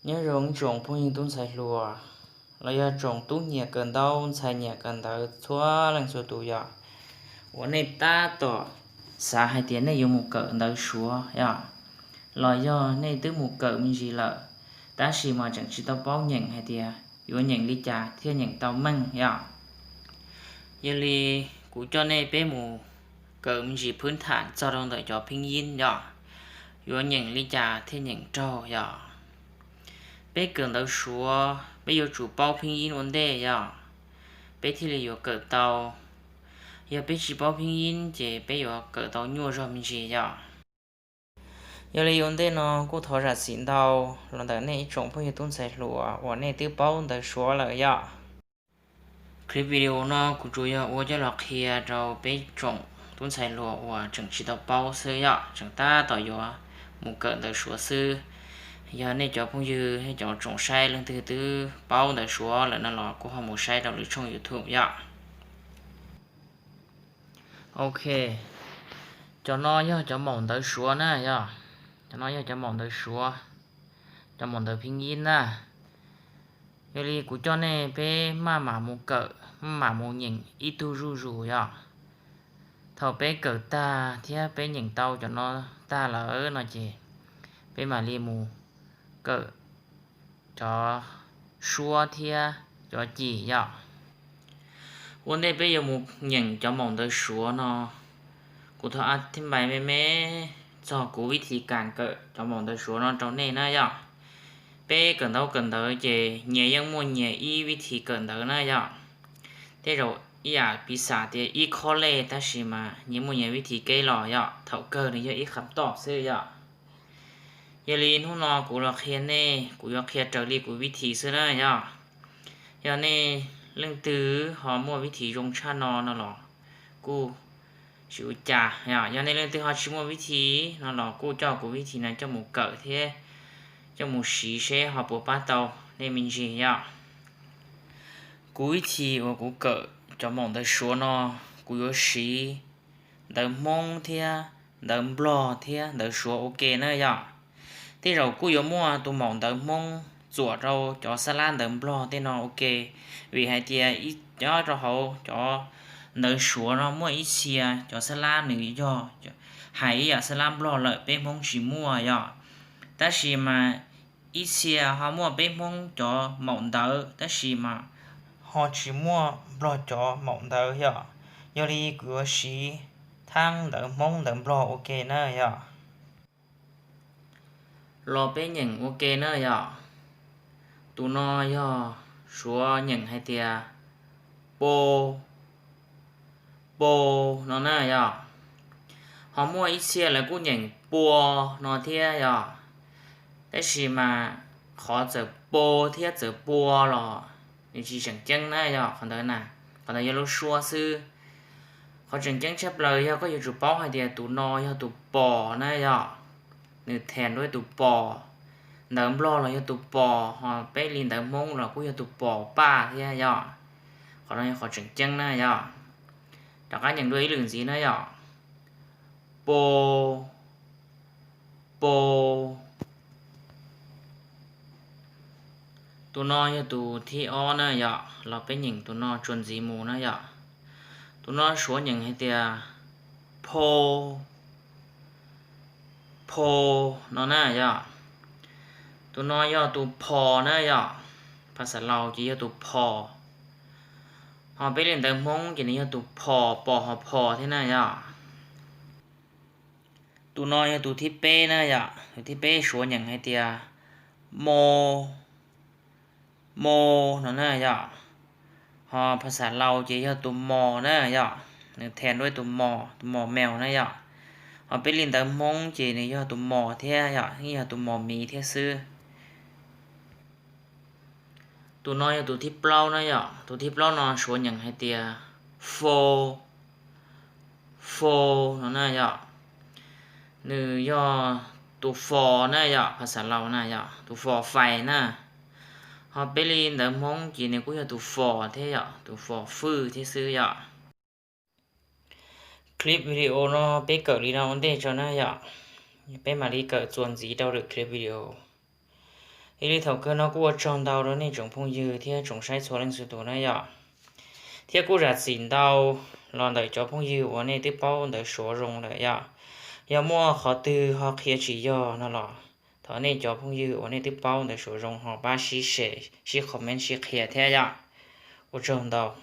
Nyob zoo tsoom phooj ywg tub ntxhais hluas los yog tsoom tub nyiam kawm ntaub ntxhais nyiam kawm ntawv txhua leej txhua tus yom, uas nej tab tom xav hais tias nej yuav mus kawm ntawv Suav yom, los yog nej twb mus kawm me ntsis lawm, tab sis mas tseem tsis tau paub nyeem hais tias yuav nyeem li cas thiaj nyeem tau meej yom. Yog li kuv coj nej peb mus kawm me ntsis phwb tham txog rau ntawm cov phib yib yom, yuav nyeem li cas thiaj nyeem raug yom. Peb kawm ntawv Suav peb yuav tsum paub phib yib ua ntej yom, peb thiaj li yuav kawm tau. Yog peb tsis paub phib yib ces peb yuav kawm tau nyuaj zog me ntsis yom. Yog li ua ntej no kuj thov zam txim ntau los ntawm nej ib tsoom phooj ywg tub ntxhais hluas uas nej twb paub ntawv Suav lawm yom. Clip video no kuv tsuas yog ua coj los qhia rau peb tsoom tub ntxhais hluas uas tseem tsis tau paub xwb yom, tseem tab tom yuav mus kawm ntawv Suav xwb. Yog nej cov phooj ywg, nej cov tsoom saib leej twg twb paub ntawv Suav lawm no los kuj ho mus saib rau lwm tshooj YouTube yom. Ok, cov no yog cov maum ntawv Suav na yom. Cov no yog cov maum ntawv Suav, cov maum ntawv phib yib na. Yog li kuv coj nej peb maj mam mus kawm, maj mam mus nyeem ib tug zuj zus yom. Thaum peb kawm tag thiab peb nyeem tau cov no tag lawm no ces peb mam li mus kawm cov suab thiab cov cim yom. Ua ntej peb yuav mus nyeem cov maum ntawv Suav no, kuv thov a thib npais me me txog kuv vib thib kas kawm cov maum ntawv Suav no rau nej na yom. Peb kawm ntaub kawm ntawv ces nyias yeej muaj nyias ib vib thib kawm ntawv na yom. Tej zaum ib yam piv xam tias ib khob lej tab sis mas nyias muaj nyias vib thib keb los yom, thaum kawg nws yog ib qhab toj xwb yom. Yog li hnub no kuv los qhia nej, kuv yuav qhia raws li kuv vib thib xwb na yom. Yog nej leej twg ho muaj vib thib zoo tshaj no no los kuj tsis ua cas yom. Yog nej leej twg ho tsis muaj vib thib no los kuj coj kuv vib thib no coj mus kawm thiab coj mus siv seb ho puas pab tau nej me ntsis yom. Kuv vib thib uas kuv kawm cov maum ntawv Suav no, kuv yuav siv ntawv Hmoob thiab ntawv Nplog thiab ntawv Suav ua ke na yom. Tej zaum kuj yuav muaj tus maum ntawv Hmoob txuam rau cov xab lab ntawv Nplog tej no ua ke, vim hais tias ib, nyob rau hauv cov ntawv Suav no muaj ib txhia cov xab lab nws yog hais ib yam xab lab Nplog lawm peb Hmoob tsis muaj yom. Tab sis mas ib txhia ho muaj peb Hmoob cov maum ntawv tab sis mas ho tsis muaj Nplog cov maum ntawv yom. Yog li kuv yuav siv thaab ntawv Hmoob ntawv Nplog ua ke na yom. Los peb nyeem ua ke na yom. Tus no yog Suav nyeem hais tias pau, pau no na yom. Ho muaj ib txhia lawv kuj nyeem pua no thiab yom. Tab sis mas qhov txawm pau thiab txawm pua los nws tsis tseem ceeb na yom, qhov ntawd na, qhov ntawd yog lub suab xwb. Qhov tseem ceeb tshaj plaws yog koj yuav tsum paub hais tias tus no yog tus pos na yom, nws them rau tus pos. Ntawv Nplog los yog tus pos, ho peb li ntawv Hmoob los kuj yog tus pos paj thiab yom. Qhov no yog qhov tseem ceeb na yom. Rov qab nyeem dua ib lwm ntxiv na yom. Pau, pau. Tus no yog tus thib ob na yom, los peb nyeem tus no tsuas ntxiv mus na yom. Tus no Suav nyeem hais tias phau, phau no na yom. Tus no yog tus phos na yom, phas xas Laus ces yog tus phos. Ho peb li ntawv Hmoob ces nws yog tus phos, pos ho phos thiab na yom. Tus no yog tus thib peb na yom, tus thib peb Suav nyeem hais tias mau, mau no na yom. Ho phas xas Laus ces yog tus mos na yom, nws them rau tus mos, tus mos mèo na yom. Ho peb li ntawv Hmoob ces nws yog tus mos thiab yom, yeej yog tus mos miv thiab xwb. Tus no yog tus thib plaub na yom, tus thib plaub no Suav nyeem hais tias fo, fo no na yom. Nws yog tus fos na yom, phas xas Laus na yom, tus fos fais na. Ho peb li ntawv Hmoob ces nws kuj yog tus fos thiab yom, tus fos fwj thiab xwb yom. Clip video no peb kawm li no ua ntej tso na yom. Peb mam li kawm txuas ntxiv rau lwm clip video. Yog li thaum kawg no kuj ua tsaug ntau rau nej tsoom phooj ywg thiab tsoom saib txhua leej txhua tus na yom. Thiab kuj zam txim ntau los ntawm cov phooj ywg uas nej twb paub ntawv Suav zoo lawm yom. Yog muaj qhov twg ho qhia tsis yog no los thov nej cov phooj ywg uas nej twb paub ntawv Suav zoo ho pab sib share, sib comment, sib qhia thiab yom. Ua tsaug ntau.